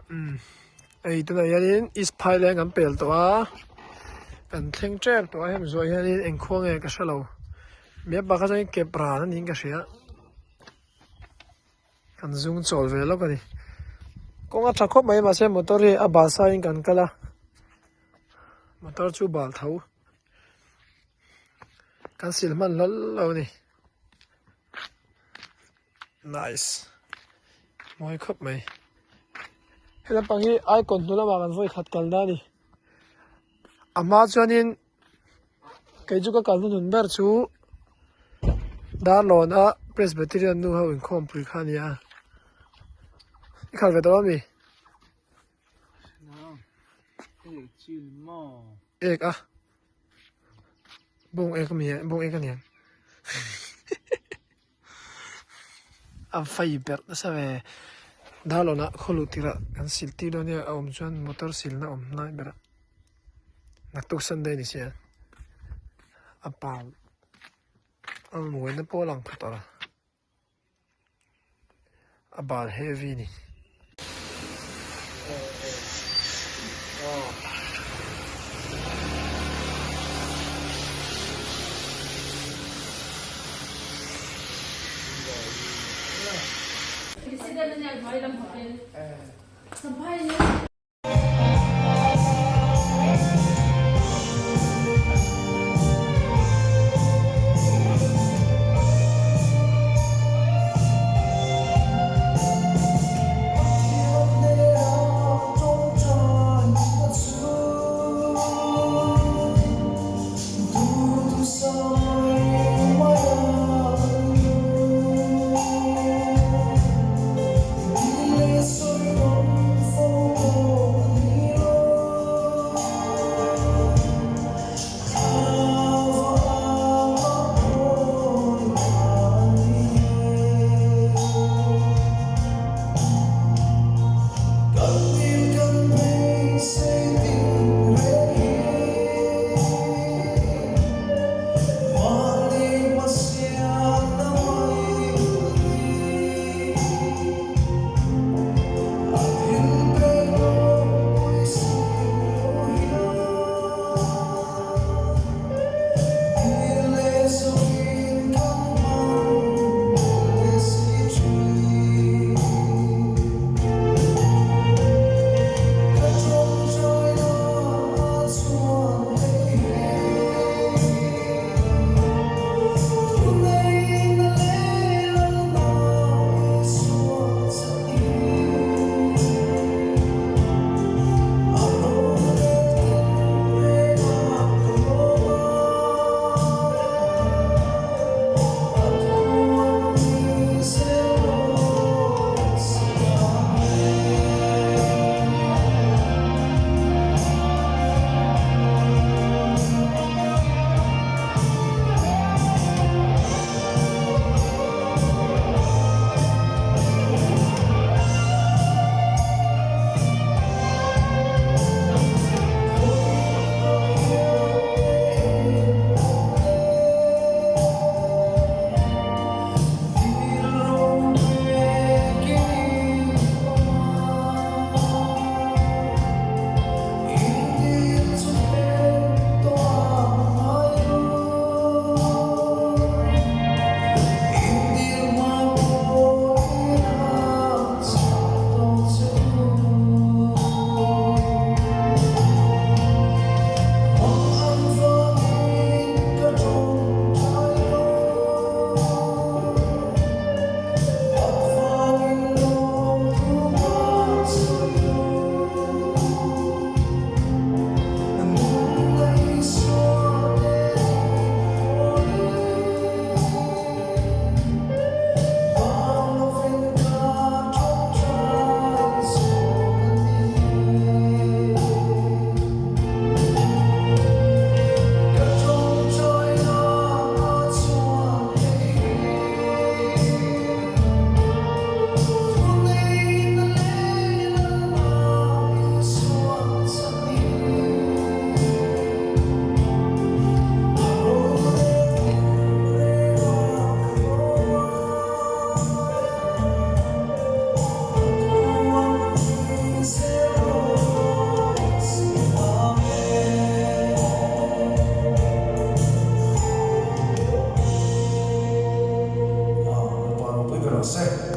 Umm hei tunah hianin East Phaileng kan pel tawh a kan thleng tep tawh a hemi zawh hianin eng khua nge ka hrelo miapa kha chuan kep ran a niin ka hria kan zung chawl ve lawk a ni kawng a tha khawp mai mahse motor hi a bal sa in kan kal a motor chu bal tho kan sil hman hlawlh lo a ni. Nice mawi khawp mai he lampang hi icon hnu lamah kan vawi khat kalna a ni a hma chuanin kei chu ka kalna nun ber chu Darlawn a Presbyterian nu ho inkhawmpui kha a ni a i khalh ve tawh ami ek a. Bawng ek ami bawng ek aniang a fai berh nasa ve Darlawn ah khaw luh tirh ah kan sil tir dawn nia a awm chuan motor silna awm hnai berah naktuk Sunday ni sia a pal a muaina pawh a lang pha tawh lo. A bal heavy ni. rawh se.